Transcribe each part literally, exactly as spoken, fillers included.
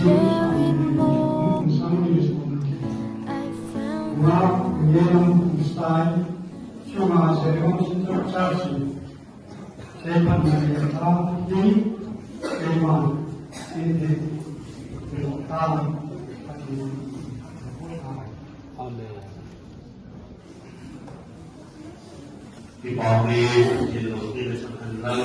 Amen. Kipapi, Pathen lungset le sakhan lang,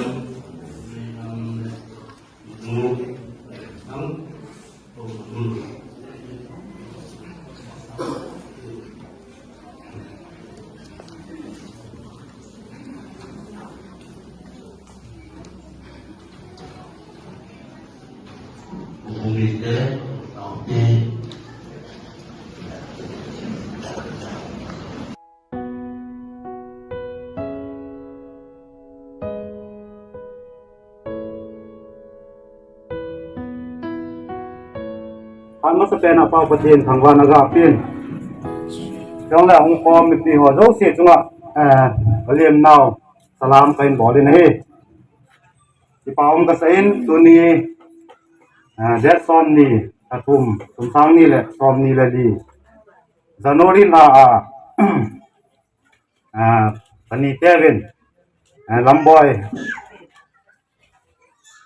Amasapen a Pa Pathen thangvahna kapen. Chule hung khom mipi ho jouse chunga, eh, alemnau salam kahin bol in ahi. Kipa um kasah in, tuni, eh, date somni, lha thum, kum sang ni le somni le li, January lha a, ah, kanite uvin, ah, Lamboi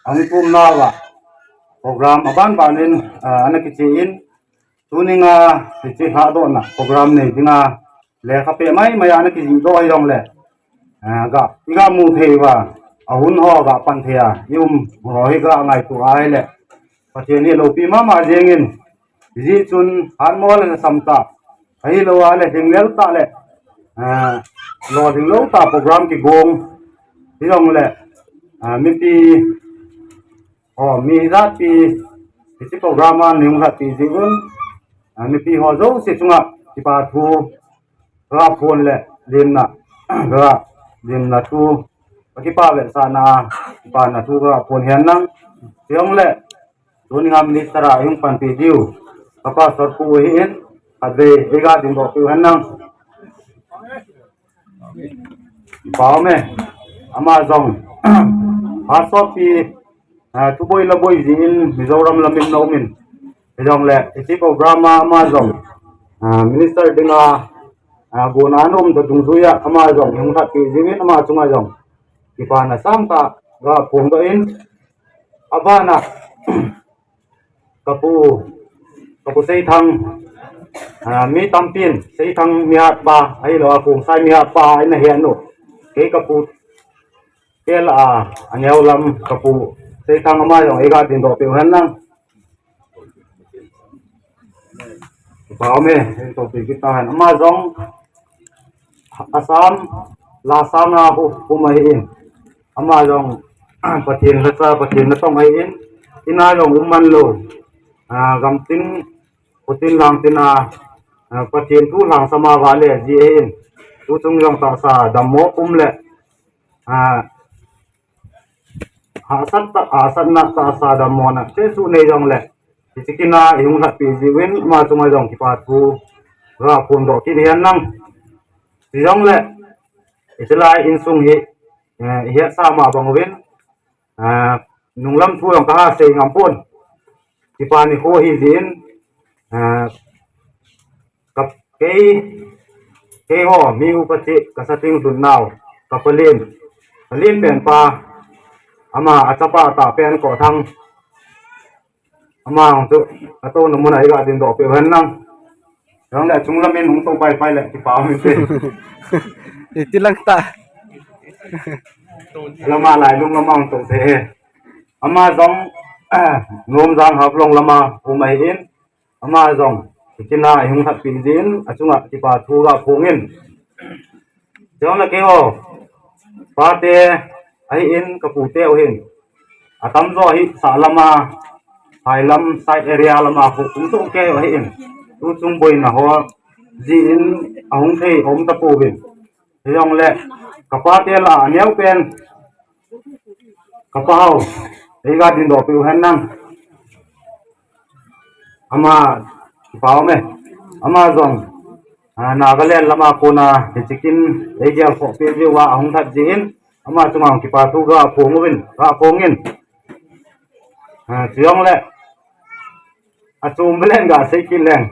ahung tumnauva program aban banin, ah, ana kichen, tuninga hiche lhadohna program nei dinga lekha peh maimai a ana kijihdoh hijongle, ah, ga, iga mu thei uva, ahun ho ga pan thei a, i um ho hi ga ngaito a ahile, Pathen hi loupi mama jengin, hijeh chun hatmo le lhasam tah, ahilou a le lhinglel tah le, ah, lolhing lou tah program kigong hijongle, ah, mipi, oh, mi hijat pi, hiche program a nei hung lhatpi jeh un, ah, mipi ho jouse chunga kipa thu kaga phon le lemna, kaga lemna thu, kakipa vetsahna, kipana thu kaga phon hen lang, hijongle, tuninga minister a ihung panpi diu, ka pastor pu ahin, khatvei eiga dingdoh peh u hen lang. Kipa ume, ama jong, pastor pi, ah, thuboi laboi jeh in Mizoram lamin ana umin, hijongle, hiche program a ama jong, ah, minister dinga, ah, gona ana um toh dungjuiya, ama jong ihung lhatpi jeh uvin ama chunga jong kipana sangtah kaga phongdoh in, abana, kapu, kapu Seithang, ah, mi tampin Seithang mihatpa, ahilou a Khongsai mihatpa, ina het u. Kei kapu tel a, aneo lam kapu Seithang ama jong eiga dingdoh peh u hen lang. Kipa ume, hin topi kit tahen. Ama jong Assam, Lasang a khu, khu um ahin. Ama jong Pathen lhacha, Pathen natong ahin. Ina jong um manlou, ah, gamtin, khutin langtin a, ah, Pathen thu lhangsam a vale ji ahin. Tuchung jong tahsa dammo um le, ah, hahsat tah, hahsatna tahsa dammona chesuh nei jongle, hiche kin a ihung lhatpi jeh uvin ama chunga jong kipa thu kaga phondoh kit hen lang. Chujongle, hiche lai insung hi, eh, ihetsa ma bang uvin, eh, nunglam thu jong kaha sei ngam pon. Kipa nikho ahi jeh in, eh, ka, kei, keiho mi upa cheh kasa ding lhun nau, ka palen, palen pen pa, ama achapa tah pen Kothang, ama jong chu atouna mun a eiga dingdoh peh u hen lang. Jongle achung lamin hung tou paipai le kipa um inte. Iti lang tah. Lama lailung lama hung tou thei e. Ama jong, Nomjang Haflong lama um ahin. Ama jong, hiche kin a ihung lhatpi jeh in, achunga kipa thu kaga phong in. Chule keiho, pate ahin, kapute u hin, atamjo hi sahlam a, phailam side area lama khu um sohkei u ahin. Tuchung boina ho jeh in ahung thei um tapouvin. Hijongle, kapate lah a aneo pen, kapau, eiga dingdoh peh u hen lang. Ama, kipa ume, ama jong, ah, Nagaland lama kona hiche kin eigel khoh peh jeh uva ahung lhat jeh in, ama chunga kipa thu kaga phong uvin, kaga phong in. Ah, chujongle, Achom belen gasei kit leng.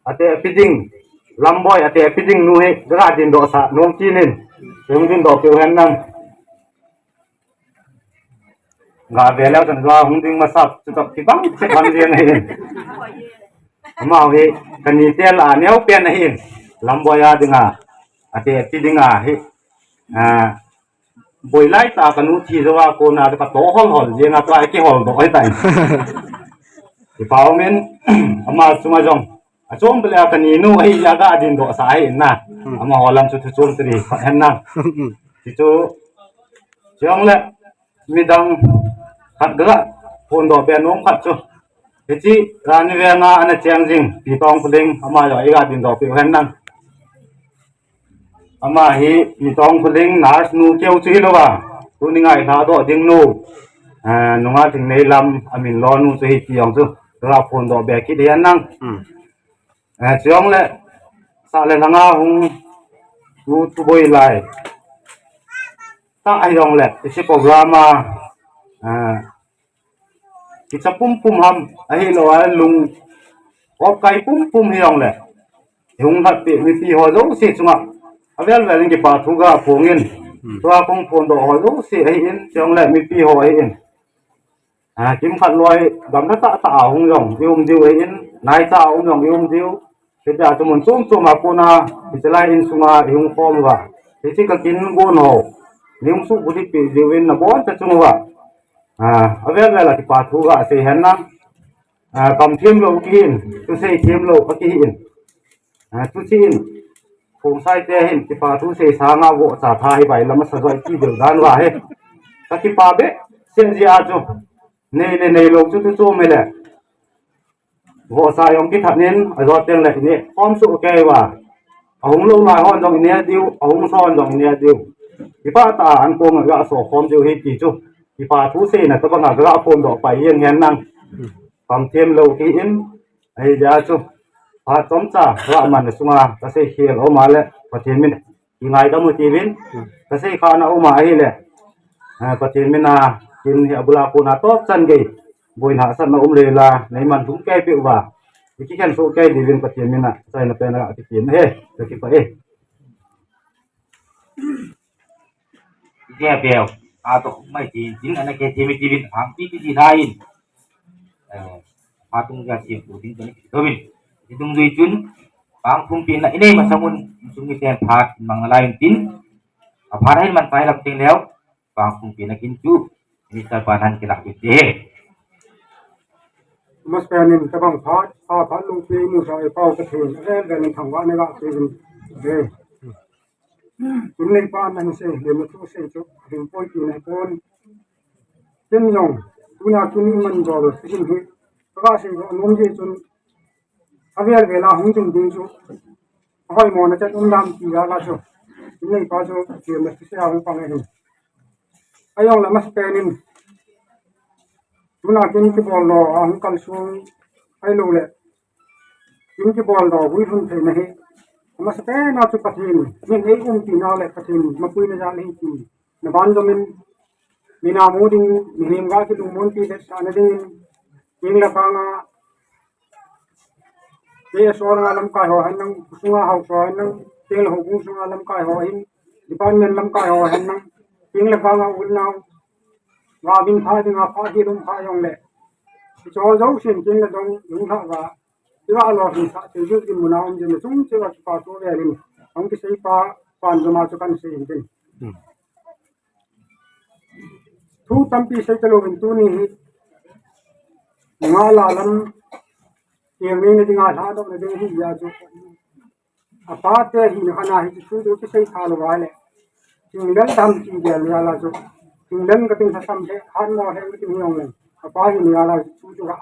Ate piding, Lamboi ate piding nu hi, ga dindoh sah nom kit in. Hung dindoh peh u hen lang. Ga ve leu chun ga hung ding masat, chutoh kibang cheh lam ding ahi. Amau hi, kani tel a neo pen ahi. Lamboi a dinga, ate piding ahi. A, boi lai ta kanu thi jou a kona ka to hol hol, jeng a tua kihol doh ahi tai. Kipa um in, ama chunga jong. Achom bele kani nu ahi, ya ga dindoh sah ahi na. Hmm. Amaho lam chu thu chom teri, khat hen lang. Hmm. Ti chu, chong le, midang khat ga phondoh be nom khat chu. Hiche, rani venga ana cheng jing, Pi Tongphaling, ama jong i ga dindoh peh u hen lang. Ama hi, Pi Tongphaling, nurse nu keu chu hilou a. Tuni ngailha doh ding nu. Eh, nunga Thingneilam, amin lo nu chu hi ti jong chu. Ga phondoh be kit hen lang. Hmm. Eh, chong le, sa le langa hung, tu, tu boi lai. Ta ahi jong le, isi program a, eh, kicha pum pum ham, ahilou a lung, op kai pum pum hi jong le. Hung hat pi, mipi ho jouse chunga. Avel vel in kipa thu ga phong in. Hmm. Tua kong phondoh ho jouse ahi in, chong le mipi ho ahi in. A, kimkhat loi, gamla tah tah a hung jong, i um diu ahi in, nai tah a um jong i um diu. Hitia chu mun chom chom a kona, hiche lai insunga i hung khom uva. Hiche ka kin gon ho, i hung suhbulhit peh diu in nabon cha chung uva. A, avel vel a kipa thu ga sei hen lang. A, kam them lou kihi in, thusei them lou akihi in. A, tuchin, Khongsai te hin kipa thusei sanga vohcha tha hi bailam asa joi ti deu dan uva hi. Ka kipa behseh jeh a chu. Nei le neilou chu tu chom le. Vohcha jong kithat in, ajot teng le i neh khom soh kei uva. Ahung lou lai hon jong i neh diu, ahung son jong i neh diu. Kipah tah a ankong a ga so khom diu hi ti chu. Kipa thuseina tabang a ga phondoh pai jeng hen lang. Kam them lou kihi in, ahijeh a chu. Phat chomcha, Rahman sunga, kasei khel um a le, Pathen min, kingaidam u tivin, kasei khana um a ahile, eh, Pathen mina, kin hi abula kona top chan gei, boina hahsatna um le la, neiman lhung kei peh uva, i kikhen soh kei diuvin Pathen mina, chaina pena kitim e, kakipah e. Ijeh beu, ato mai tin, tin ana ke timi tivin, hangpi ti ti lain. Eh, atung ja sim tu tin tin tovin. Ti dungjui chun, pang phung pin na inei masang un, sung ni ten phat, mang lain tin. Aphat hin man pai lam ting leu, pang phung pin na kin chu, Minister pan han kilah pin te. Masanin tabang phat, phat lungpi mu sa e pau ka thun, eh, dan thang wa ne ga pin. Eh. Tun nei pa nan sei, le ma thu sei chu, ring poi ti nei pon. Tin jong, tuna tun man go lo, tin hi. Ka sei go nom ji chun, avel vel a hung chung ding chu. Ahoi mo na chat um dam ti a la chu. Tun nei pa chu, ti ma thu sei a hung pang e hin. Ajong la mas penin. Tuna kin kibol lo, a hung kal sung, ai lo le. Kin kibol lo, vui hun thei na hi. Amasapen a chu Pathen, min ei um ti na le Pathen, mapui na jal hi ti. Na ban jong min, mina mu ding, mihem ga kilungmon ti le sa na ding. Kin la panga, K S O nga lamkai ho hen lang, sunga hausa ho hen lang, kin la ho gu sunga lamkai ho hin, department lamkai ho hen lang, kin la panga un nau, nga bin pha ding a pha di lum pha jong le. Cho jo sin kin la dong, lung tha va, Ira lo hin sa, te ju kin muna um jin chung che va pa to ve lin. Hong ki sei pa, pan jama chu kan sei hin tin. Hmm. Thu tampi sei ta lo vin tuni hi. Nga la lam, tiang ni na dinga hla dok na ding hi ya chu. Apa te hi na kana hi chu du ki sei tha lo va le. Ting lel dam ti dia ya la chu. Ting lel ka ting sa sam he, han mo he ka ting yong le. Apa hi na ya la chu chu ga.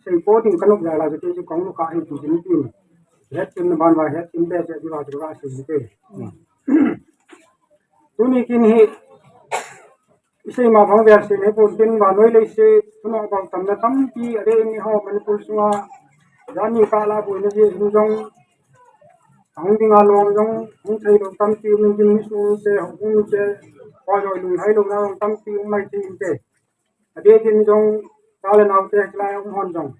Sei po ding ka nop lai lai chu kei chu kong nu ka hi tu jin tin. Het tin na ban vai het tin be che di va chu ka sei ni te. Tuni kin hi i sei ma bang ver sei nei pon tin va noi lei sei tuna bang tam na tampi a de ni ho Manipur sunga. Jani ka la boi na je hin jong. Hung ding a lom jong hung thei lo tampi um ding ni su se hung se. Ko joi lu hai lo na tampi um mai tin te. Adeh in jong, cha le nao te, hilai a um hon jong.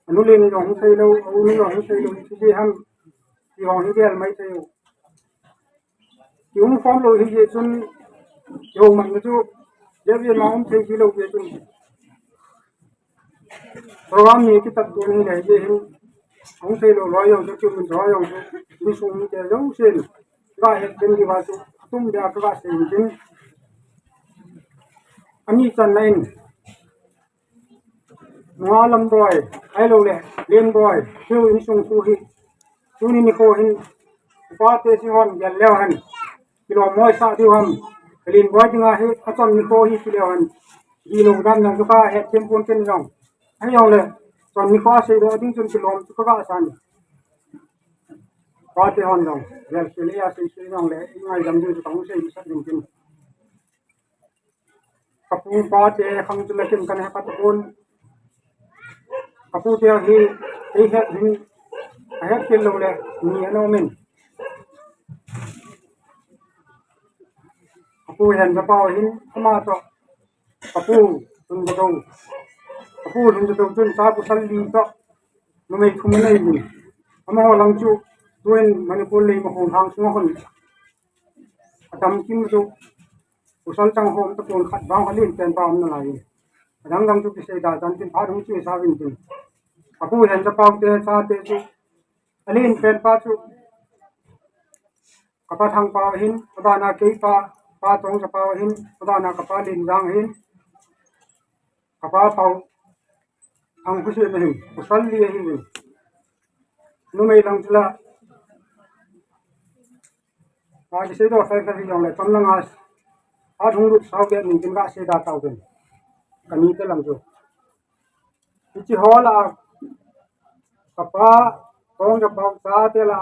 Anu le ni jong hung thei lou, anu jong hung thei lou, ti ham, ti jong hi gel mai thei u. Ti hung form lou hi je chun, ti hung man chu, je je ma hung thei ji lou je chun. Program ni kitat tu ni le je hin, hung thei lou loi jong chu, mun loi jong chu, ni sung ni te jong sen. Ga het den di ba chu, tum dia ka ga sen din. Ani chan na in. Nunga Lamboi, ahilou le, Lenboi, hiu insung thu hi, tuni nikho hin, upa te si hon, gel leu hen, kilom moi sa diu ham, Lenboi dinga hi, achon nikho hi, kileu hen, hilou dam nang tu ka het them pon ken jong, ahilou le, chon nikho a sei do ding chun kilom tu ka ga san. Upa te hon jong, gel sei le a sei sei jong le, ngaidam ding tu ka hung sei sa ding kin. Ka pu pa te khang chu la kin kan he pat pon. Ka pu te hi, ei het hin, a het kel lou le, ni ano min. Ka pu Henjapao hin, ama to. Ka pu Lunjadou. Ka pu Lunjadou chun cha pasal li to. Numei thum anei min. Amaho lang chu, tuin Manipur lei ma hung hang sunga hon. Adam kim chu, pasal chang hom ta pon khat vang alen pen pa um nalai. Adang dang chu kisei da chan tin pha dung chu sa vin tin. Ka pu Henjapao te cha te chu, alen pen pa chu, ka pa Thangpao hin, ka pa na kei pa, pa Tongjapao hin, ka pa na ka pa Lenjang hin, ka pa Pao Thangkhusim hin, pasal li ahi hin. Numei lang chu la, a kisei do sai ka hi jong le, chom lang a, a thung lut sao ke ni kin ka sei da tau ken. Ka ni te lang chu. Hichi ho la, ka pa, Tongjapao cha te la,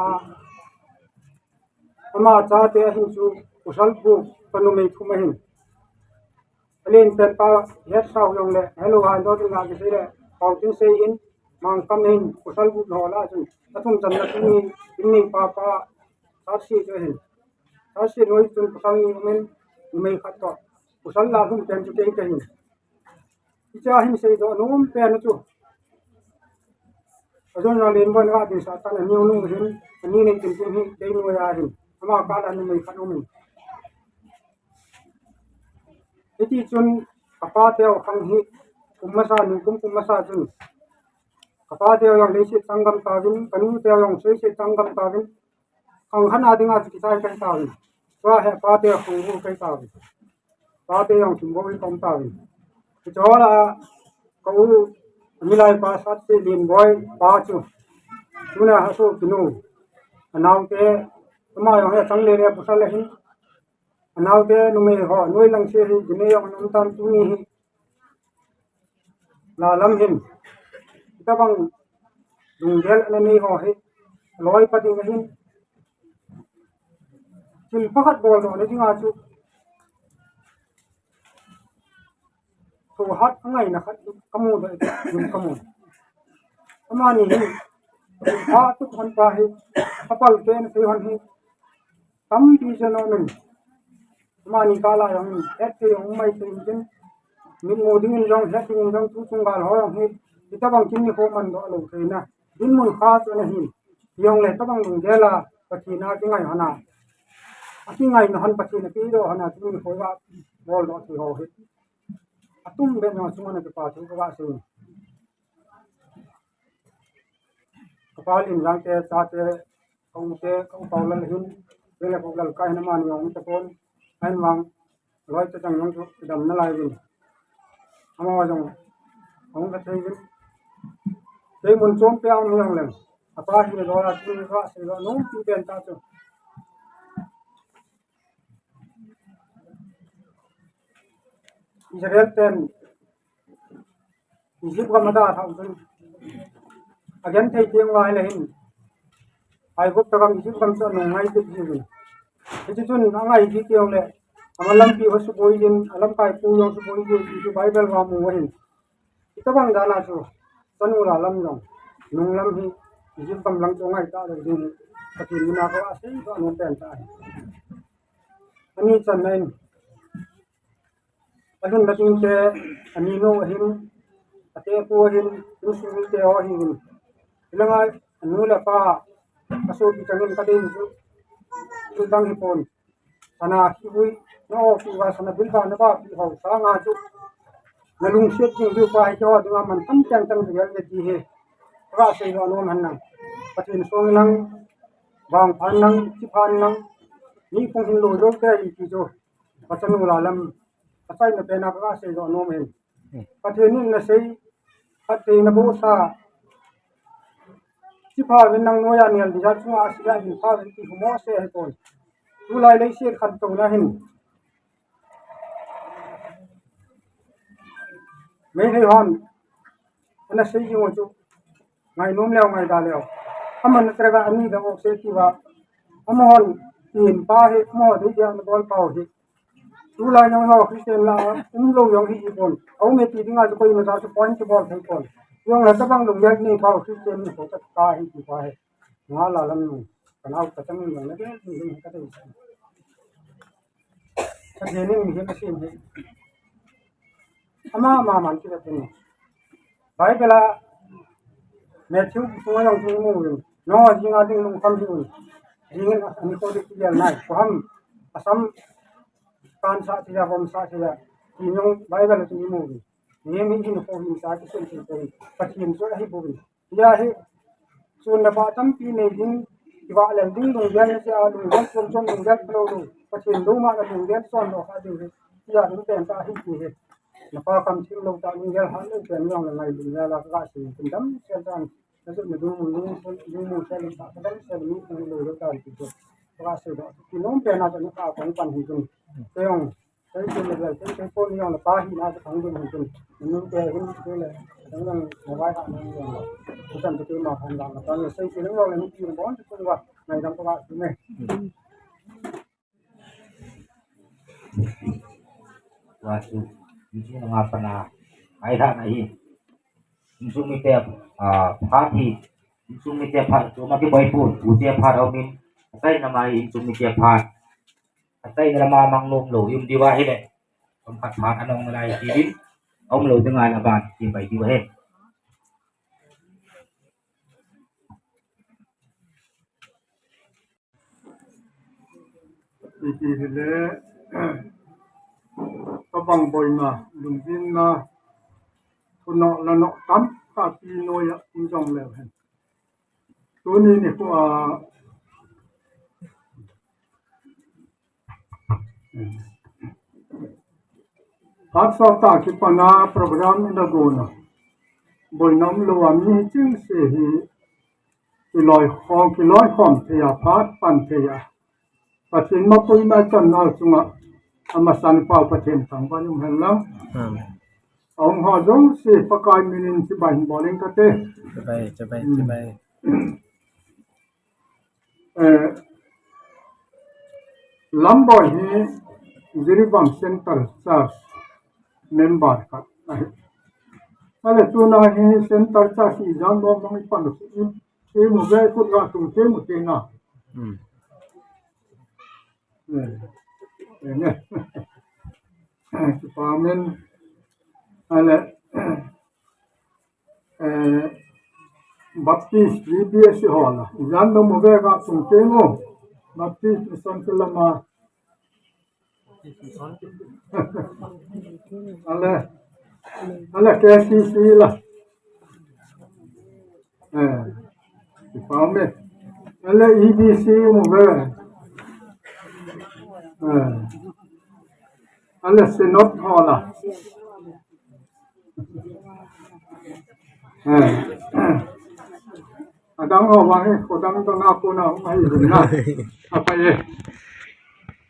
ama cha te ahin chu, pasal pu, pa numei thum ahin. Alen pen pa, het sao jong le, hello, han do tin nga kisei le, pau tin sei in, mang kam hin, pasal pu ho la chun, athum chan na tin ni, tin ni pa pa, sa si chu hin. Sa si noi chun pasal ni um in, numei khat to. Pasal la thum pen chu kei ka hin. Hicha hin sei do nom pen chu. Ajon jong Lenboi na din sa tan ani nu hin, ani nei tin tin hi, kei nu ya hin. Ama ka la numei khat um in. Hiti chun, ka pa teu khang hi, kum masa, ni kum kum masa chun. Ka pa teu jong leiset chang gam ta vin, ka nu teu jong leiset chang gam ta vin. Khang khan a dinga chu kichai kai ta vin. Tua he pa teu khang bu kai ta vin. Pa teu jong thum bo in tom ta vin. Kichol a, ka u, milai pa sat te Lenboi pa chu. Tuna ha so kinu. Anau te, ama jong he chang le le pasal le hin. Anau te numei ho, noi lang se hi, dine jong an um tan tuni hi. La lam hin. Tabang lunggel na nei ho hi. Loi pa ding hin. Thil pakhat bol doh na dinga chu. Thu hat angai na khat kamu da, kamu. Amani hi. Ha tu hon pa hi. Apal ke na thei hon hi. Tampi chen um in. Amani kala jong in, het thei jong um mai thei in tin. Mit mu ding in jong, het ding in jong, tu chung gal ho jong hi. Hitabang kin nikho man doh lou thei na. Dinmun kha chu ana hi. Jong le tabang lunggel a, Pathen a kingai hon a. A kingai na hon Pathen a kidoh hon a, tu nikho ga bol doh thei ho hi. Atum be na chung ana kipa thu ka ga sei. Ka pa Lenjang te, cha te, ka u te, ka u Paulal hin, te le Paulal ka hin amani jong um tapon, ahin vang, loi te chang jong chu dam nalai vin. Ama jong, hung ka thei vin. Kei mun chom pe a um jong leng. A pa hi le loi a chu ka sei lo, nom pi pen ta chu. Israel ten Egypt gam a dalha u chun. Agenthei teng lai le hin. Aigupta gam Egypt gam chu anung ngai kit ji uvin. Hiche chun angai ji teng le. Ama lampi ho suboi jin, alamkai pu jong suboi jin, chu Bible a mu ahin. Hitabang dan a chu. Chanu la lam jong. Nung lam hi. Egypt gam lang chu ngai ta le jin. Pathen mina ko asei ko anom pen ta. Ani chan na in. Alhun na ding te, ani nu ahin, Ate pu hin, insung mite ho hin. Hilanga anu le apa, asopi changin kadei chu. Chu dang hipon. Sana kivui, na o kiva sana bil ba na ba pi ho sanga chu. Na lungset jing diu pa hi kiho dinga mantam chang chang gel le ti hi. Kasei lou nom hen lang. Pathen song lang, vangphan lang, chiphan lang. Ni kong hin lou lou te i ti chu. Pachanu la lam. Achaina pena kasei lou nom hen. Pathen in nasei, phatthei nabohsa. Chipha vin nang noiya nial dija chunga asia hin pha vin ti humo se hipon. Tulai leiset khantouna hin. Meitei hon. Ana sei jing u chu. Ngainom leu ngaida leu. Aman natra ani da o se kiva. Amahon tin pa hi, amaho dei dia na bol pau hi. Tulai jong ho Christian la, umlou jong hi hipon. Aume ti dinga chu koima cha chu point chu bol thei pon. Jong la tabang lunggel nei pau Christian ni ko ta ka hi ti pa hi. Nga la lam nu. Kanau ka chang nu na ke ni ka dei. Ka je ni mi he ka sin he. Ama ama man ki da tin. Bible a Matthew sunga jong chu imu uvin. No jinga ding lungkham hi un. Dingin ani ko ding ki gel nai. Ko ham asam kan sa ti ja, vom sa ti ja. Ti jong Bible a chu imu uvin. Ni mi hin ko hin sa ki sun ti ko. Pathen chu ahi bouvin. Tia hi, sun le pha tampi nei ding, kivah lel ding lunggel nache a, lunggel chom chom lunggel phalou lou. Pathen lou ma na lunggel chon lou kha ding hi. Tia ding pen ta hi ti hi. Na pa kam thim lou ta lunggel hat lou pen jong le ngai lunggel a ka sei kin dam sel tan. Na sut na dung mun dung mun sel ta dam sel mi lou lou ta ti chu. Ka sei da. Kinom pen a ka kong pan hi kin. Te jong Thank you, Miguel. Thank you, Paul. Yang lepas ni nak tanggung mungkin. Ini dia ini dia lah. Kadang yang mobile tak nang yang. Bukan betul mah kan dah. Lepas ni saya kira orang ni kira bon tu lah. Ngai dang tu lah sini. Waktu ini ngapa na? Ai tak nahi. Insung mite, ah, phat hi. Insung mite phat tu mati bai pun. Ute phat au min. Atai namai insung mite phat. Atai na lama mang nom lou, um diu ahile. Kom khat phat anong nalai ti din. Aum lou dinga na ban, ti bai diu ahi. Iti hile, kabang boina, lungjinna, thunoh lanoh tampi noiya um jong leu hen. Tuni nikho a, Phat sot a kipat a program ina gona. Boina umlou a mi chengse hi kiloi khom, kiloi khom thei a, phat pan thei a. Pathen mapui mai chan nau chunga amasan pau Pathen thangvah in um hen lang. Amen. Ahung ho jouse Pakai min in chibai hin bol ing kate. Chibai, chibai, chibai. Eh, Lamboi hi Jiribam Center Church member khat ahi. Ale tuna hi Center Church ijat bol mang ipan u, imu ve kut ga tung te mu te na. Hmm. Eh, eh, ne. Amen. Ale, eh, Baptist, G B S ho la. Jan lo mo ve ga tung te mo. Baptist Mission Field lama. Ale, ale K C C la. Eh, ipa me. Ale E B C mo ve. Eh. Ale Synod ho la. Eh. Adang ho vang hi, kodang dang a kona hung ahi vin na. Apa ye?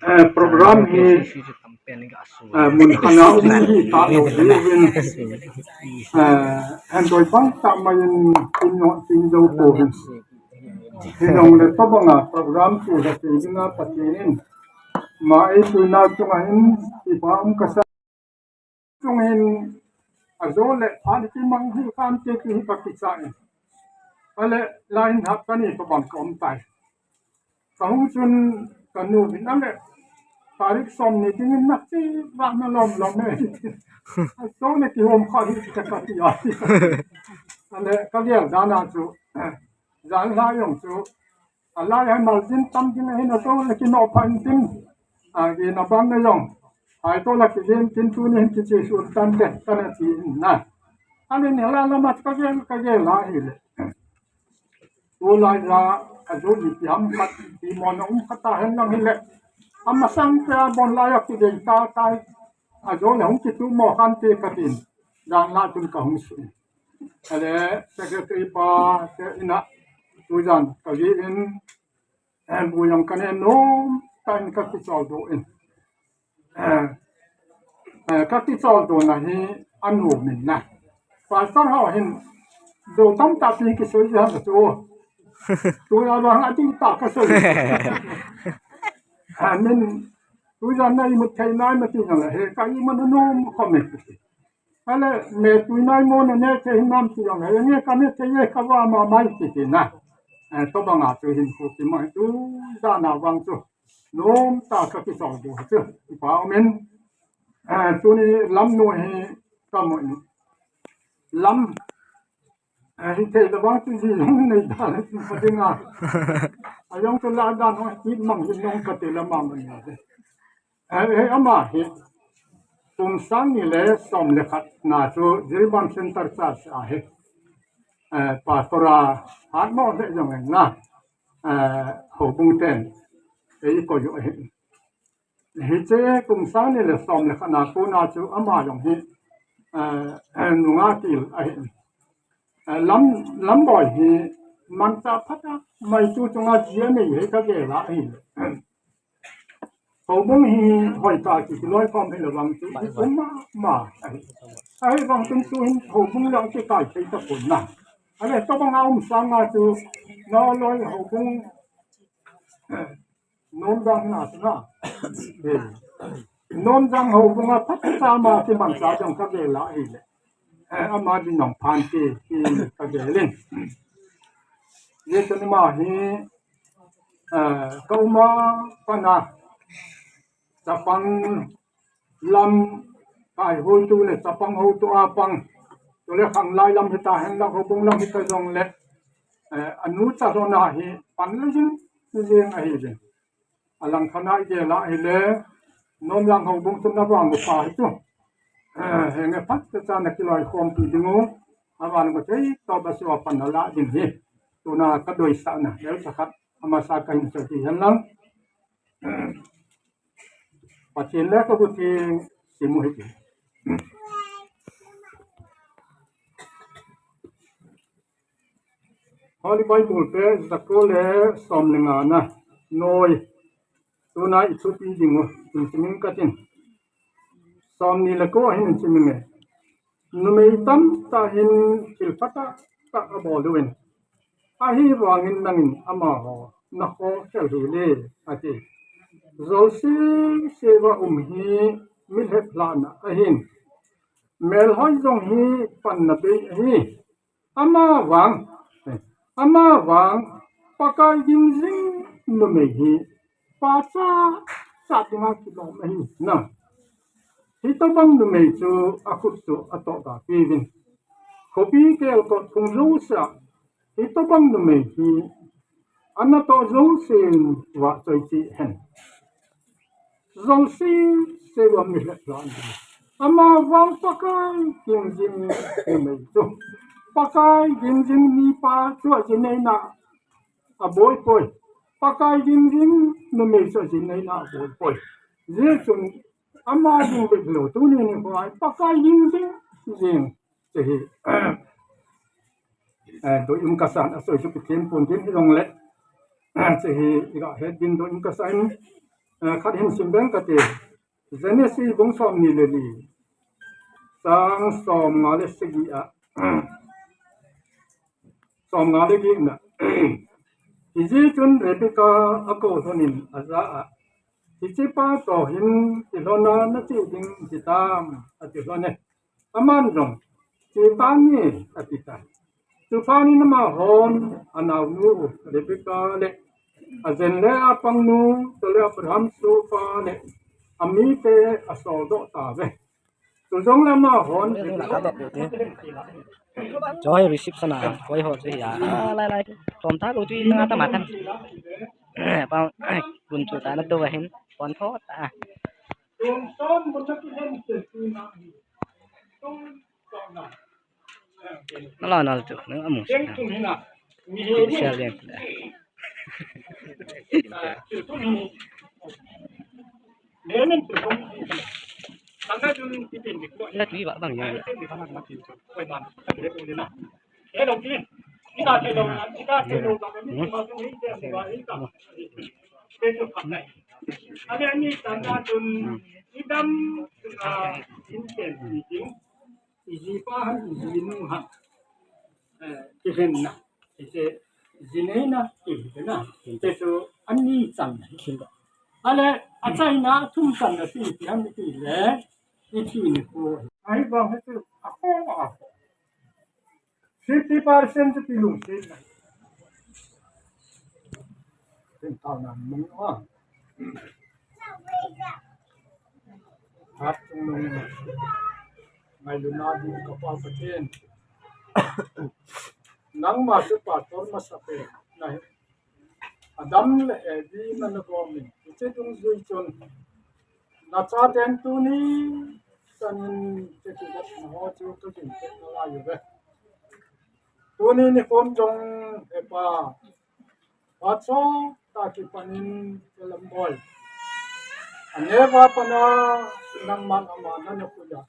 Eh, program hi, eh, mun khana um hi ta lo hi vin. Eh, han doi bang ta mai in tin no tin jo ko vin. Hi nong le to banga program tu da ti dinga Pathen in. Ma ei tu na tu ma in ti pa um ka sa. Chung hin ajo le phat kimang hi kan te ki hi ka kicha in. Ale la in hap kani to bang ka um tai. Ka hung chun ka nu vin ale. tarik som ni dingin na chi vang na lom lom e. A so ne ki hom kha hi ka ka ti a. Ale ka gel dan a chu, jan la jong chu, a lai hai mal din tam din hin a so ne ki no phan din. A gi na ban na jong. Hai to la ki din tin tu ni hin ki chi su tan te ka na ti na. Ale ni la la ma ka gel ka gel la hi le. Tulai a, a jo ipi ham khat, ipi mo na um khat a hen lang hile. Amasang te a bon lai a kidei ta tai. A jo le hung kitu mo khan te ka tin. Dan la tun ka hung su. Ale, secretary pa, te ina, tujan, ka gi in, em, bu yang ka ne nom, ta in ka kichol do in. Eh, eh, ka kichol do na hi a nom in na. Pastor ho hin do tam ta pi kisoi ha ka chu. Tu ya ba ha ti ta ka soi. Ha min tu ya na i mu thei nai ma ti na he ka i ma no nom ko me. Ale me tu nai mo na ne te hin nam ti yong he ne ka ne te ye ka wa ma mai ti ti na. Eh, to ba nga tu hin ku ti mai tu ya na wang tu. Nom ta ka kichol do chu. Ipa umin. Eh, tuni lam nu hi ka mo in. Lam. Eh, hi thei da bang tu ji long nei da le tu pa dinga. A jong tu la da no hi mang hi nong ka te la mang ni. Eh, eh, ama hi. Kum sang ni le som le khat na chu Jiribam Center Church a hi. Eh, pastor a hat mo le jong na. Eh, ho bung ten. Ei ko yo hi. Hiche kum sang ni le som le khat na kona chu ama jong hi, eh, nunga til ahi. Eh, lam, lam boi hi mancha phat a mai tu chunga ji a nei hi ka gel a hi. Houbung hi hoi ta ki loi kom hi le vang chu hi kum ma ma ahi. Ahi vang chun chu hin houbung le ki kai thei ta pon na. Ale to bang a um sang a chu no loi houbung Nomjang na sina. Eh. Nomjang houbung a phat cha ma ki mancha jong ka gel a hi le. Eh, ama din nong phan ki, ki ka gel in. Ye tu ni ma hi, eh, ka um a pana chapang lam kai hoi tu le chapang ho tu a pang. Tu le khang lai lam hi ta hen la houbung lam hi ta jong le. Eh, a nu cha jong na hi pan le jing, jing a hi jing. A lang khat na i gel a hi le, Nomjang houbung tu na vang pa hi tu. Eh, he nge phat cha na ki loi kom pi ding u. A van ko chei to ba so pan na la ding hi. Tu na ka doi sa na, le sa khat, ama sa ka hin sa ti hen lang. Pathen le ka bu ti simu hi ti. Holy Bible page za ko le som le nga na noi. Tuna i thupi ding u, in simin ka tin. Som ni le ko hin in simin e. Numei tamtah hin thil phatah tah abol uvin. Ahivangin nangin amaho nakhoh khel hih le, ati. Jolse se va um hi mi lheplhahna ahin. Melhoi jong hi panna bei ahi. Amavang, amavang, Pakai ging jing numei hi, pachat, chat dinga kilom ahi, na. Hitobang numei chu akhut chu atoh da piuvin. Khopi kelkot phung jousea, hitobang numei hi, ana toh jousen vahchoi cheh hen. Jolse se va mi lheplhah. Amavang Pakai ging jing numei chu. Pakai ging jing mipa chu ajinei na aboi poi. Pakai ging jing numei chu ajinei na aboi poi. Jeh chun ama ging beh lou tuni nikho a Pakai ging jing jing. Chehi, eh, doi um kasan, asoi chu Pathen pon din hi jongle. Chehi, iga het din doi um kasan, eh, khat hin sim beng kate. Genesis bung som ni le li. Chang som nga le sagi a. Som nga le gi na. Hijeh chun Rebecca akou lhonin aja a. Hichepa toh hin ilhona nache ding hitam, ati lhon e. Aman jong, che tange, ati tai. Chuphat in amahon, anaonu, Rebecca le, ajen le apangnu, chule Abraham sohpa le, amite asoldoh tave. Chujong le amahon, jo hi reception a koi ho chu hi a. Lai lai. Tom ta lo tu na ta ma tan. Pa kun chu ta na to hin. Pon tho ta. Nala nal tu, nang amu. Sial den. La tu ba bang ya. Ijih pa han, ijih nu han, eh, kihenna, ijih, ijih neina, ijih na, ijih chu ani chan na, ale, achaina, thum chan na, ti, ti han, ti le, iti ni ko. Ahi bang, iti, ako, ako. Fifty percent chu kilungset na. Tin tao na mong a. Hat chung mong. Ngailutna ding ka Pa Pathen. Nangma chu pastor masapen nahi. Adam le Evi nana gomin, hiche dungjui chun nachaten tuni chanin hiche kigotna ho chu kagin peh nalai uve. Tuni nikho jong he Pa, phat chomtah kipanin Lamboi, aneo a pat a nangman ama nana puiya.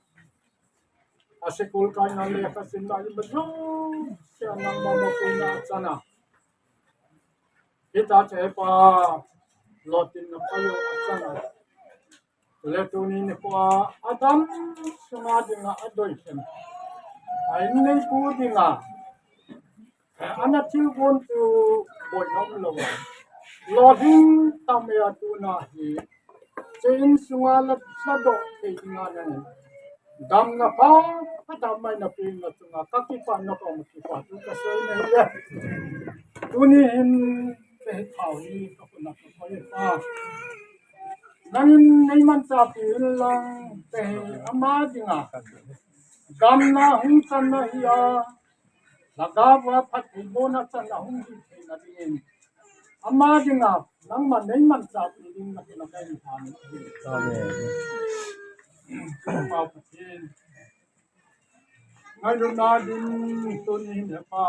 A school kaina le lekha simna ima jouse a nangma mapuina achana. Hitachu he Pa, lolhinna phajo achana. Le tuni nikho a adam sunga dinga adei khen. A inneipu dinga. Ana thilgon chu boina umlou a. Lolhing tah mai a tuna hi. Hiche insunga la, ladoh thei dinga nangin damna pha, phatah mai napeh na chunga kakipana koma kipa thu kasei nahi e. Tuni hin kahi thao hi kakhut a kakoi e Pa. Nangin neimanchahpi inlang, hiche hi ama dinga damna hung channa hi a, lhagao a phattheibohna channa hung hi theina dingin, ama dinga nangman neimanchahpi ding nakhut a kahin thum e. Amen. Pa Pathen, ngailutna ding tuni hin he Pa,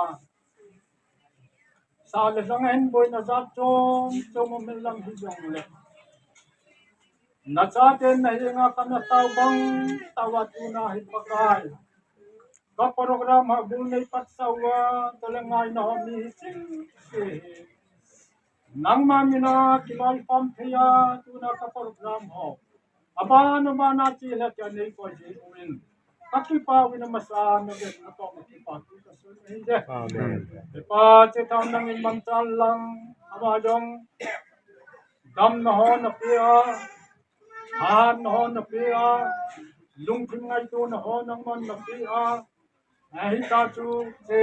sa le lhang a hin boina jat chom chom um hen lang hijongle, nachaten nahenga kana tao bang tah uva tuna hi Pakai, ka program a gul neipat sa uva, tole ngaina ho mi hi ching ching hi. Nangma mina kiloikhom thei a tuna ka program ho aban aban a chele tia neikoi jeh uvin, kakipah uvin, amasa a navet natoh a kipa thu kasei nahi e. Amen. He Pa, hiche tah nangin mangcha inlang, ama jong damna ho napeh a, hatna ho napeh a, lungthim ngaitona ho nangman napeh a, ahitachu hiche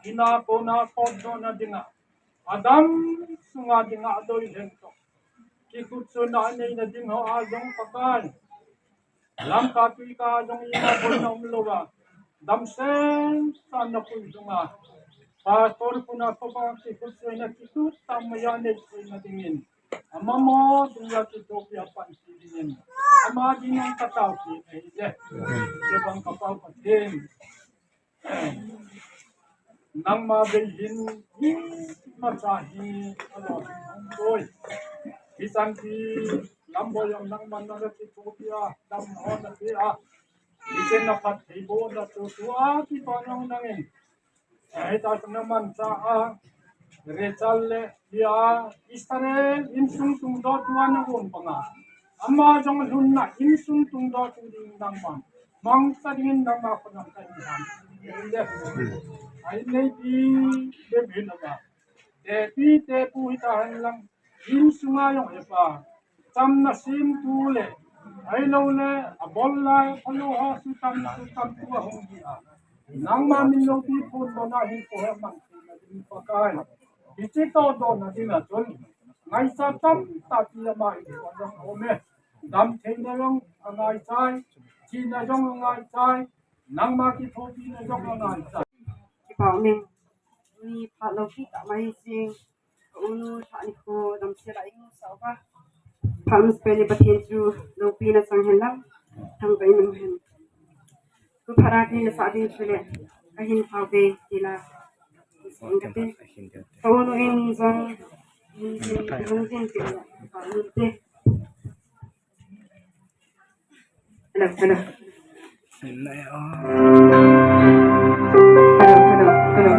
ina kona potdohna dinga, adam sunga dinga adei lheng toh, kikhutchunna aneina ding ho a jong Pakai, lamka tuika jong ima boina umlou a, damsel sa napui dunga, pastor puna Pakai, kikhutchunna kitup tah mai a neitheina dingin, amamo dungjuia kithopi a panpi dingin, ama dinga kataopi nahi e. Hiche bang ka Pa Pathen, nangma bei hin imacha hi alolhing hung poi. Hichan hi Lamboi jong nangman nana kithopi a, damna ho napeh a, hiche naphattheibohna chu tua kipa jong nangin, hitachu namancha a, Rachel le Leah, Israel insung tungdoh tua nagon banga, ama jong lhunna insung tungdoh tu ding nangman mangcha dingin nangma khut a kahin thum e. A inneipi bep hin ama, tepi tepu hita hen lang, insunga jong he Pa, chamna semtu le, ahilouleh abol lai phalou ho sutam sutamtu ahung hi a, nangma min loupi phondohna hinkho hi amang theina ding Pakai, hiche tohdohna dinga chun Ngaichat tamtah ti ama hi jong aume. Damtheina jong angaichai, thina jong angaichai, nangma kithopina jong angaichai. Kipah umin, ni phat loupi tah mai jing, ka unu lhah nikho damsel a imusah uva. Phat umsah pet in Pathen chu loupina chang hen lang, thangvah in um hen. Tua phat a kei nasah ding chule, kahin phah uve, tila. Ka unu in jong, in jong, in jong, in jong, in jong. Hello, hello. Hello, hello, hello.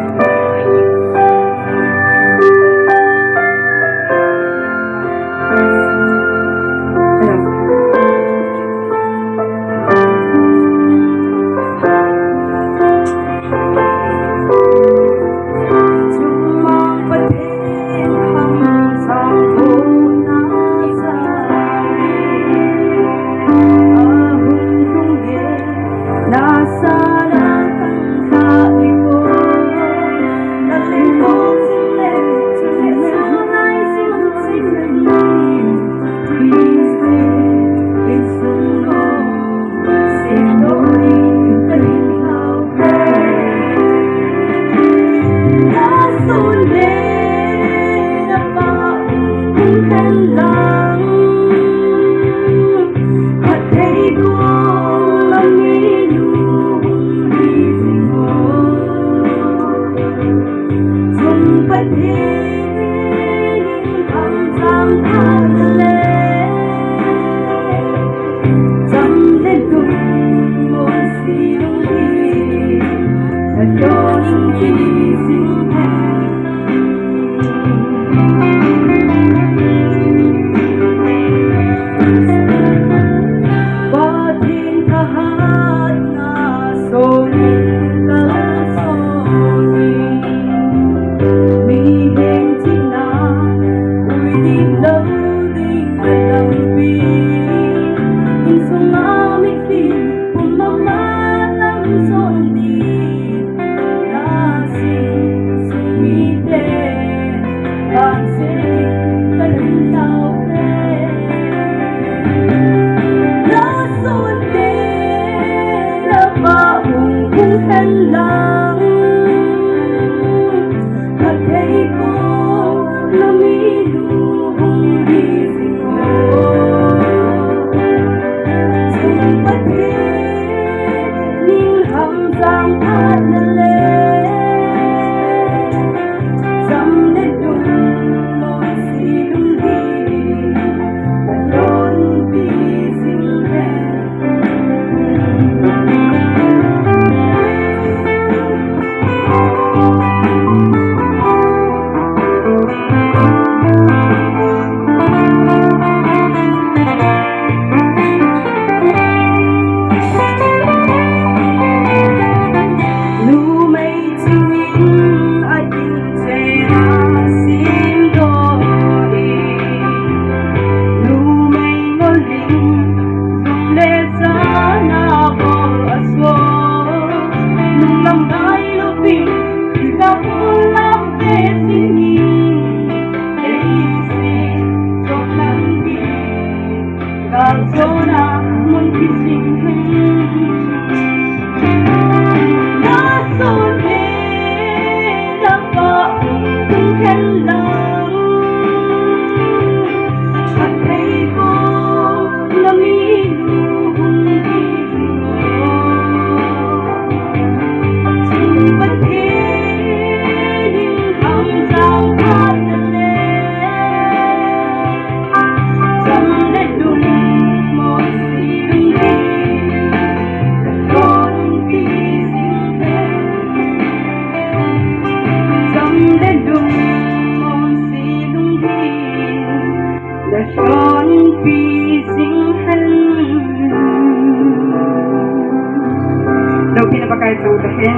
Loupina Pakai chang tahen.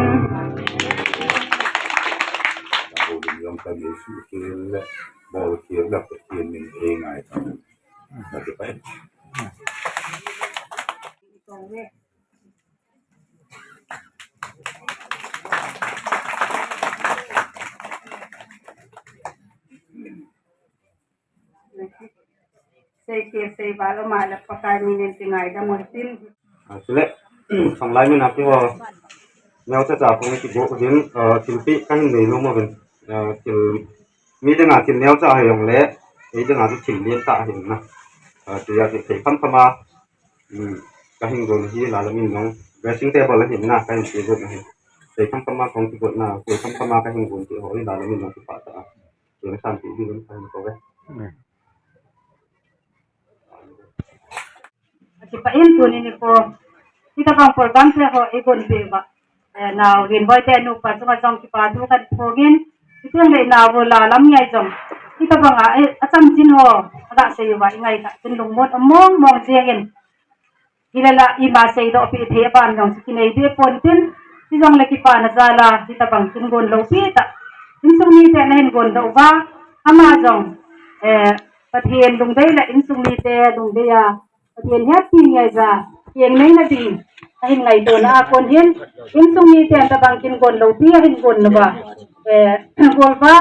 Sei ke sei ba lo ma la Pakai min in ti ngai da mo tin. Asile, sang lai min api ho. Neo cha cha kong ki bo din, thil pi ka hin nei lo mo ben. Thil mi dinga thil neo cha ha jong le, ei dinga thil lien ta hin na. Ti ya thil thei kham kham a. Ka hin gon hi la la min jong. Dressing table la hin na, ka hin ti gon na hin. Thei kham kham a kong ki gon na, thei kham kham a ka hin gon ti ho hi la la min jong ki pa ta. Thil san ti di gon ka hin ko ve. Kipa in tuni nikho, hitabang program te ho i gon pe ba. Eh, nau rin boi te nupa chunga jong kipa thu kan phong in. Iteng le nau ro la lam ngai jong. Hitabang a, eh, acham chin ho, ada sei ba i ngai ta, tin lungmon mong mong jeng in. Hilala ima sei doh pi the ban jong kinei de pon tin. Hijong le kipa na jal a, hitabang kin gon lo pi ta. Insung mite na hin gon doh ba. Ama jong, eh, Pathen lungdei le insung mite lungdei a. Pathen hiat pi ngai ja, kieng nei na ding, a hin ngaito na a kon hin, insung mite tabang kin gon lo pi a hin gon lo ba. Eh, gol ba,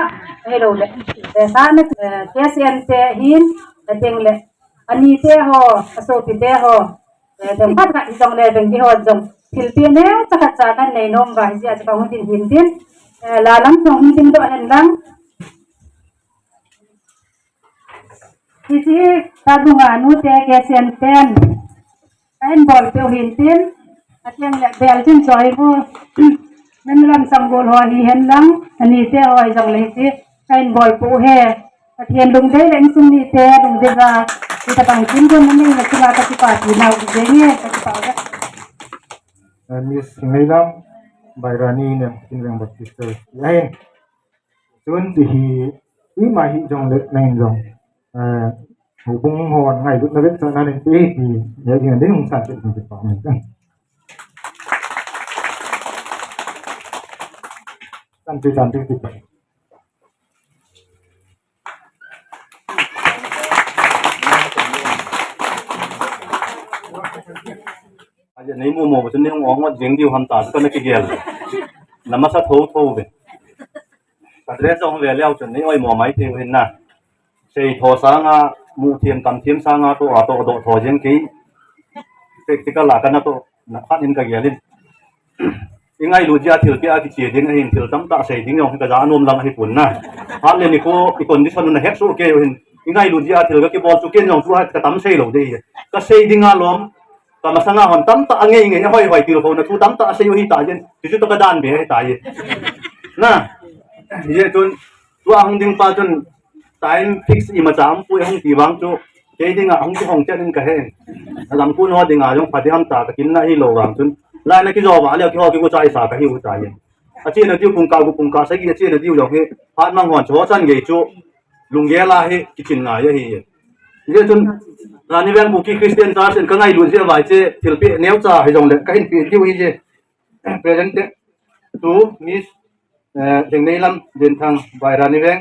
a hi lo le. Eh, sa na, eh, K S N te hin, a teng le. Ani te ho, a sopi te ho. Eh, teng phat ka jong le, teng ki ho jong. Thil pi neo, cha khat cha kan nei nom ba, hi jia cha ka hung tin hin tin. Eh, la lam jong hin tin doh hen lang. Hiche ka dunga nute K S N ten. Ka hin bol peh u hin tin. Ateng le bel tin choi bu. Nan lam sang gol ho hi hen lang. Ani te ho hi jong le hiche. Ka hin bol pu he. Pathen lungdei le insung mite lungdei a. Hitabang kin gon na nei na chunga ka kipa ti nau jeng e ka kipa u. Eh, Miss Ngailam, Bairani nem, Kinveng Baptist Church. Ahin. Chun ti hi, ima hi jong le nang jong. Eh, houbung ho ngailutna vetsahna nei ti hi, ya ding ding hung san ti ti pa men. San ti san ti ti pa. Aja nei mo mo chun nei ong ong jing diu ham ta ka na kigel. Na masa tho tho ve. Ka dress jong ve leu chun nei oi mo mai thei u hin na. Sei tho sanga mu thiam kam thiam sanga to a to do tho jeng kei. Practical a ka na to na khat in ka gel in. I ngailut jeh a thil pia kiche ding ahin thil tamtah sei ding jong hi ka ja anom lang ahi pon na. Hat le nikho i condition u na het soh kei u hin. I ngailut jeh a thil ka kibol chu ken jong chu hat ka tam sei lou ding. Ka sei ding a lom. Ka masanga hon tamtah a ngei ngei a hoi hoi tilkhouna thu tamtah a sei u hi ta jin. Ti chu to ka dan be ahi ta jin. Na. Ye tun. Tua hung ding pa chun time fix imacha umpoi hung ti vang chu. Kei dinga hung kihong chet in ka he. Alam kun ho dinga jong pha ding ham ta ka kin na hi lou vang chun. Lai na kijo va le kiho kigu chai sa ka hi u chai. Achena diu pungkah gu pungkah sagi achena diu jong hi. Phat mang hon chu ho chan gei chu. Lunggel a hi kichin ngai ahi. Hijeh chun Rani Veng Kuki Christian Church in ka ngailut jeh a vai che thilpeh neocha hijongle ka hin peh diu ahi je. Present to Miss, eh, Lengneilam Denthang by Rani Veng.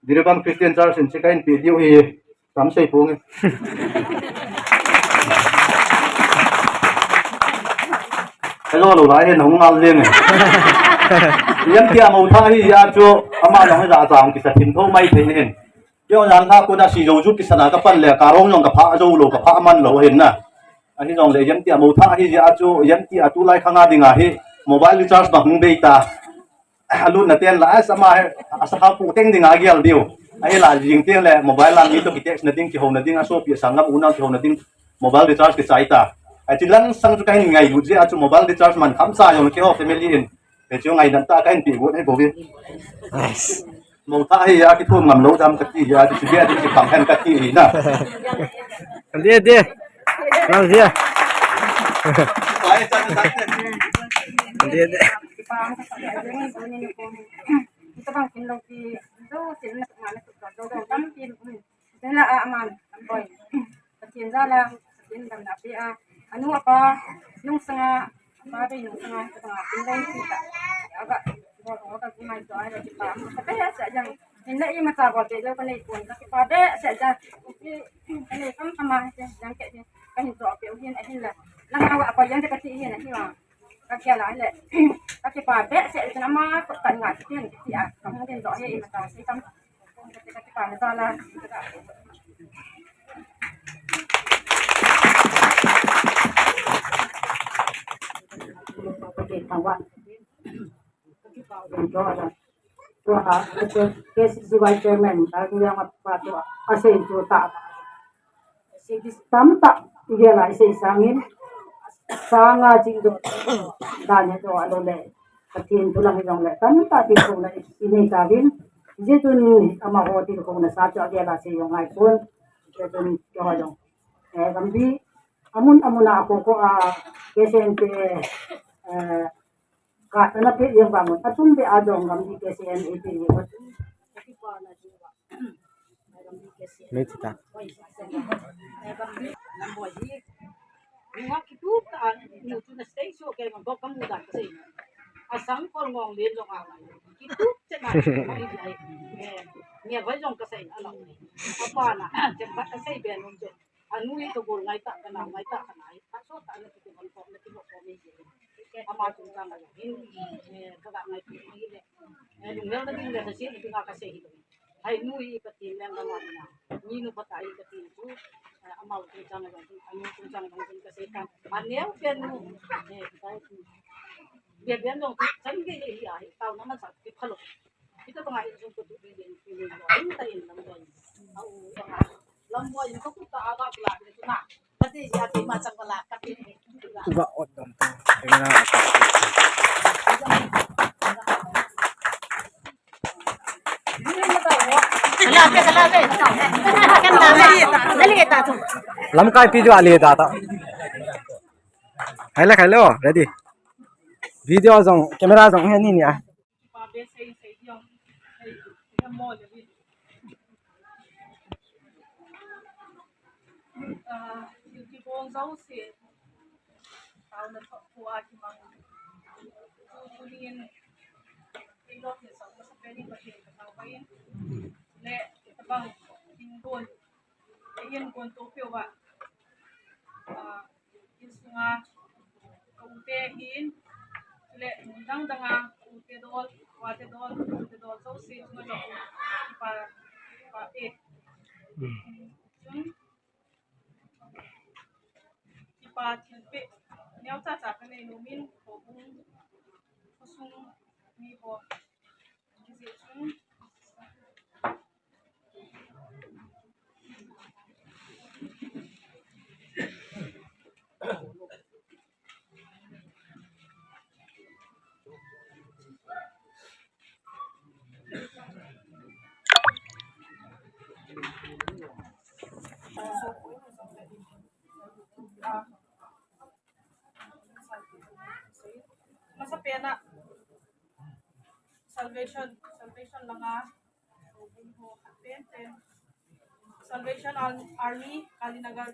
Jiribam Christian Church in che ka hin peh diu ahi. Tam sei pong e. Hello, lo lai hen hung ngal jeng e. Yam tia mo tha hi ya chu ama jong hi ja chang kisa thim tho mai thei hin. Keiho jan lha kona si jo ju kisana ka pan le ka rong jong ka pha jo lou ka pha man lou hin na. Ahi jongle yam tia mo tha hi ya chu yam tia tulai khanga dinga hi mobile recharge ba hung bei ta. Alutna ten la, asa ma he, asa kha pu teng ding a gel diu. Ahi la jing teng le mobile a mi to ki text na ding, kihouna ding, asopi asangam unau kihouna ding, mobile recharge kichai ta. Ahi chi lang sang chu ka hin ngailut jeh a chu mobile recharge man kham sa jong keiho family in. He chu ngaidan ta ka hin pe got ahi bou ve. Nice. Mo tha hi a kithum ngam lou dam ka ti a, ti ti a, ti ti pang hen ka ti hi na. Ade, ade. Nang dia. Ade, ade. Tabang kin lo ki, do sin na ma na tu ka, do do tam kin, um. Dela a man, am boy. Pathen jal a, Pathen damna pe a. Anu apa, nung sanga, apa be nung sanga, tabang a kin lo ki ta. Aga, bo, aga ki mai to a, ki pa. Ka pe sa jang. Hin la imacha bol pe lou ka nei pon, ka kipa behseh jeh a. Ka nei kam kama jeh a, jang ke jeh a. Ka hin toh pe u hin ahin la. Lang a wa pa jang ka ti hin ahi wa. Ka kia la le. Ka kipa behseh jeh a ama ko kan nga ti hin ti a. Ka hung din toh he imacha sei kam. Ka kipa na jal a. Thangwan. Tua, K C C Y chairman, ta ni yang apa tu, asei tu ta. Asei di tamtah, dia lah asei sangin, sanga jing tu, dan itu alo le, katin tulang hidong le, tamtah di tu le, ini kawin, dia tu ni, ama ho di tu na sa tu, dia lah asei yong ai pun, dia tu ni, dia yong. Eh, Gambih, amun, amun a ko ko a, K C N P, eh, Ka tana pe yang bangun. Atum be ajong Gambih K C N A P ni. Atum. Mei tita. Asang kol ngong len jong a. Kitup che na. Ni vai jong kasei na lo. Apa na. Jem ba kasei be nun jong. Anu hi ka gol ngai ta, ka nau ngai ta, ka nai. Ka so ta na ki ko ko na ki ko ko ni. Ama chungchang a hin, eh, ka ga ngai tu ni le. Eh, lunggel na ding le ka si ni nga ka sei hi. Hai nu hi ka tin le nga ma na. Ni nu pa ta hi ka tin tu. Eh, ama chungchang a hin, anu chungchang a hin ka sei ta. Aneu pe nu. Eh, ka tu. Bia bia nong tu, chan ge hi hi a hi. Tau na man sa ki phalo. Kita pa ngai sung ko tu bi den ki ni. Ai ta in lam doi. Au, lam doi ko ku ta aga kula ni tu na. Uba ot dom ta. Kena apa? Kala pe, kala pe. Kan dale, dale ta tu. Lamkai pi jo ale ta ta. Hai la, hai lo, ready. Video jong, camera jong he ni ni a. Ah, thil kibang jouse, taona thoh pua kimang. Tu, tunin, thil lo thil sah masa pen in Pathen ka thangvah in. Le, tabang, thil gon, thil gon to peuva. Ah, Insunga ka u te hin, le mun dang danga ka u te dol, ka pa te dol, ka u te dol jouse chunga jong kipa, kipa e. Chun, kipa thilpeh neocha cha ka nei nom in, houbung, khosung mi ho. Masa pena Salvation, Salvation langa. Salvation Ar-, Army, Kalinagar.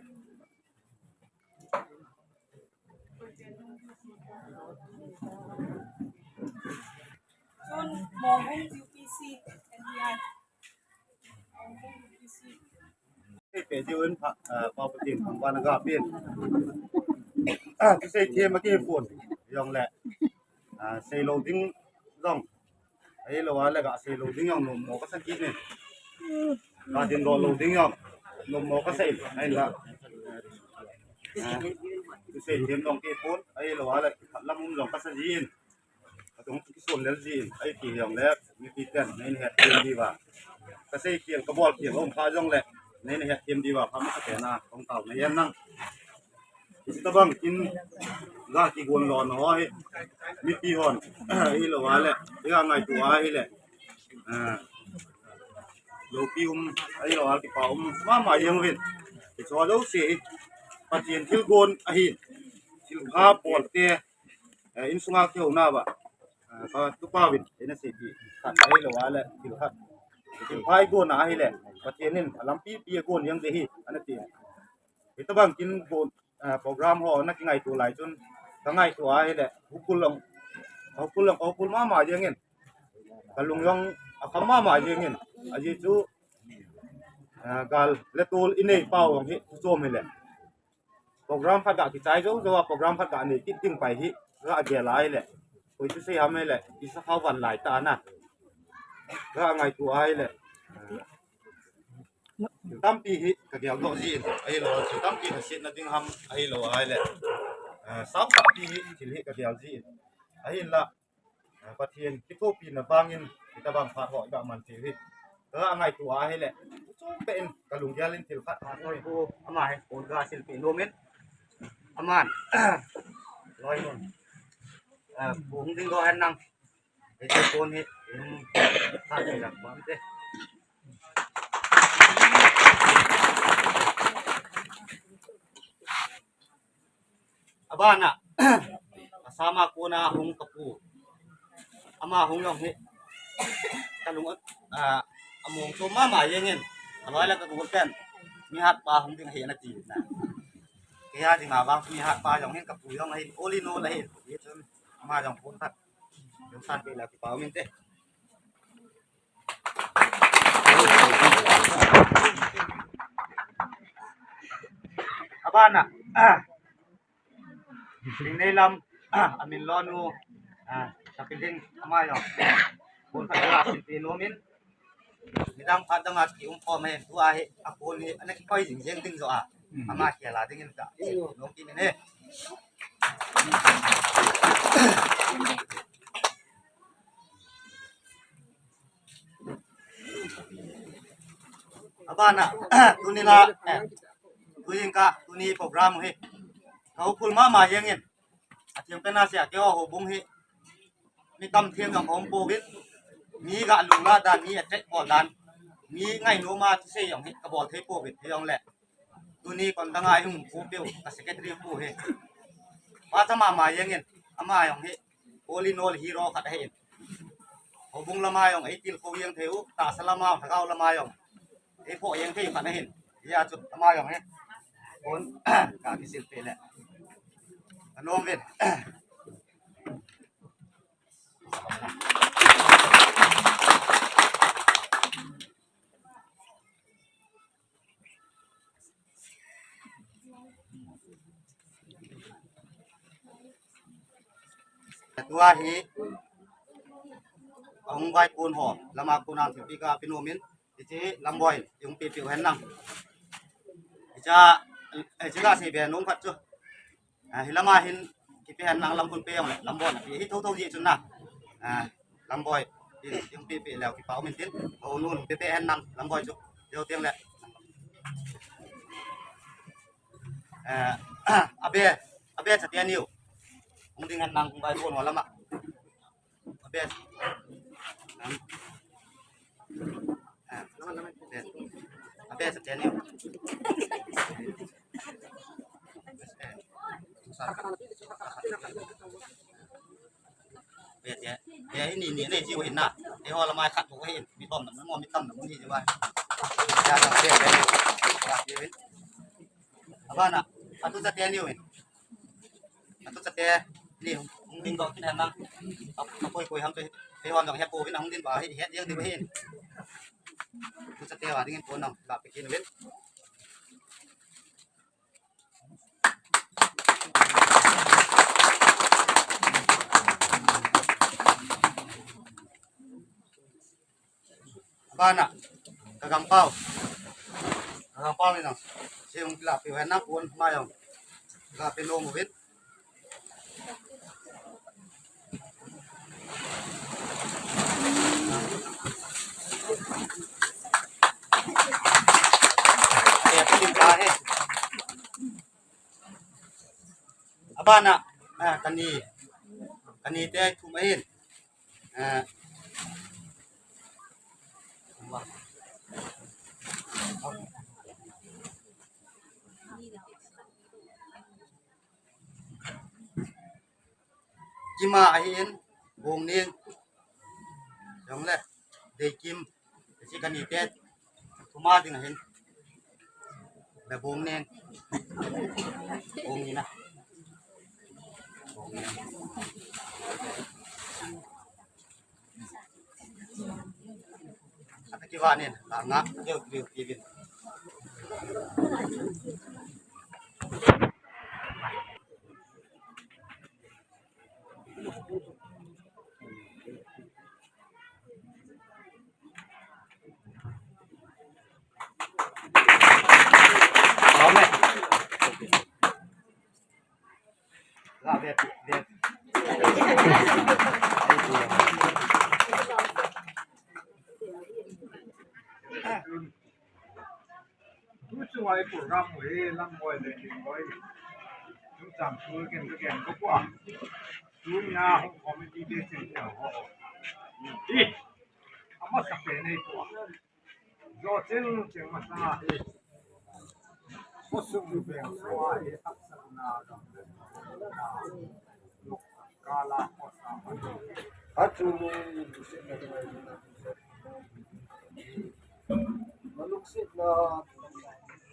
Chun Mohung U P C, N D I. Mohung U P C. Pe jiu in pha, ah, Pau Pathen thangvah na ga pen. Ah, thusei them a kiphong jong le. Ah, sei lou ding jong. Ahilou a le ga sei lou ding jong nom mo ka sa kit in. Ga ding lou lou ding jong nom mo ka sa in. Ahin la. Ah, thusei them jong kiphong. Ahilou a le phat lam um jong ka sa ji in. Ka tung kisun lel ji in. Ahi ti jong le mipi ten nei hethem diuva. Ka sei khel ka bol khel um pha jong le nei hethem diuva. Pha ma ka te na kong tao na yen nang. Hitabang in ga kigon lou na ho hi. Mipi hon. Ahilou a le. I ga ngaito a hi le. Ah. Loupi um, ahilou a le kipa um. Mama jeng uvin. Hiche jouse hi. Pathen thilgon ahi. Thilpha bol te. Eh, insunga kihouna uva. Ah, ka tupa uvin. Eina seipi. Khat ahilou a le. Thil khat. Thilpha i gon a hi le. Pathen in. Alampi pi a gon jeng ding ahi. Ana ti. Hitabang kin gon. Ah, program ho na kingaito lai chun, ka ngaito a hi le, hukul long, hukul long, hukul mama jeng in. Ka lung long, akham mama jeng in. Ajeh chu, ah, gal le tol i nei pau long hi, chu chom hi le. Program khat ga kichai jou, jou a program khat ga nei kit ding pai hi, ga gel a hi le. Koi chu sei ham hi le, i sa khau van lai ta na. Ga ngaito a hi le. Thil tampi hi ka gel doh jin, ahilou, thil tampi ka sitna ding ham, ahilou, ahile. Ah, sam tampi hi, thil hi ka gel jin. Ahinla, eh, Pathen kithopina vangin, hitabang phat ho iga man thei hi. Ka ngaito a hile, chom pe in ka lunggel in thil khat ha soi. Ko ama hi, kon ga sil pe nomin. Aman. Loi nun. Eh, ko hung ding go hen nang. Ete kon hi, em, kha ki rak bam te. Abana, asama kona hung kapu. Ama hung jong hi. Kalung, ah, among chom mama jengin. Aloi la ka gol pen. Mi hatpa hung ding hi nati na. Kei a dinga vang mi hatpa jong hin kapu jong hin. All in all hin. Ye chun ama jong kon khat. Jong san pe la kipau min te. Abana. Ding nei lam, amin lo nu, ah, tapi ding ama jong. Kon khat la sil pe nomin. Midang phat dang a ki um khom e, tua hi, a kon hi, ana kikoi jing jeng ding jo a. Ama khel a dingin ka. Nong ki min e. Abana, tuni la, eh, tuni ka, tuni program hi. Ka upul mama jengin. Atheng pen a sia keiho houbung hi. Mi tam thiem jong ka um pouvin. Mi ga lung ga dan, mi attack bol dan. Mi ngainom a thusei jong hi ka bol thei pouvin, hijongle. Tuni kon dang a i hung pu peu, ka secretary pu hi. Pa cha mama jengin, ama jong hi, all in all hero khat ahi. Houbung lama jong, ei tilkhou jeng thei u, tahsa lama, lhagao lama jong. Ei phoh jeng thei khat ahin. Hijeh chun, ama jong hi. Kon, ka kisil pe le. Ka nom uvin. Tua hi, ahung vai kon ho, lama kon a thilpeh kapeh nom in, hiche Lamboi, hung peh peh u hen lang. Hiche, hiche la sei be nom khat chu. Ah, hi lama hin, kipe hen lang lam kon pe jong le, Lamboi na pe hi tho tho ji chun na. Ah, Lamboi, hi, hung peh peh leu kipa um in tin, o nu hung pe pe hen lang, Lamboi chu, jo tiang le. Eh, abe, abe cha tia niu. Hung ding hen lang, hung vai kon ho lama. Abe. Abe, sa teni. Abe, abe, abe, ini, ini, ini, jiu hin na. Eiho lamai khat bu hin. Mi tom na, mo mi tam na, mo ni jiu ba. Ya, abe, abe. Abana, atu chate niu in. Atu chate ni hung ding doh kin hen lang. Ap, apoi poi ham te, te hon dong he pouvin hung ding ba hi, het jeng ding ba hin. Atu chate va ding in pon nang, la pe kin uvin. Abana, ka gangpau. Ka gangpau ni nang. Siung kila piu hen nang pun mayong. Ka pinu muvin. Abana, ah, kani, kani te thum ahin. Ah. Kima ahin, Bongning. Jongle, Deikim. Hiche kani te, thuma ding ahin. Da Bongning. Bongning na. Bongning. Ata kiva nin, la nga, keu, keu, keu, keu. Wai program wai lam wai le king wai. Tu chang tu ken tu ken ko kwa. Tu na hong committee te chen chen ho. Ti. Ama sa pe nei kwa. Zo chen chen ma sa hi. Ko sung lu beng so a hi tak sa na ga.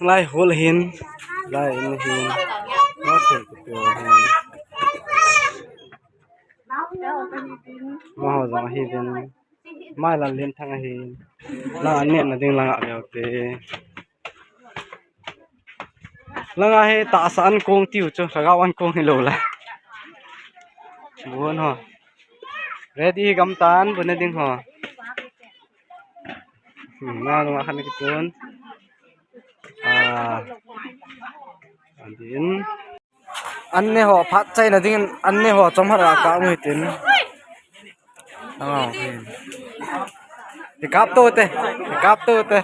Lai hol hin, lai in hin, ma thei ko pio hin. Ma ho jong hi hin, mai lan len thang hin, lang an ne na ding lang a veu te. Langa hi tahsa an kong tiu chu, lhagao an kong hi lo la. Bun ho. Ready hi gam tan, bun na ding ho. Hmm, na nunga khan kitun. Ah. Adin. An ne ho phat chai na ding, an ne ho chom har a ka mu hitin. Langa hin. Ti kap to te, ti kap to te.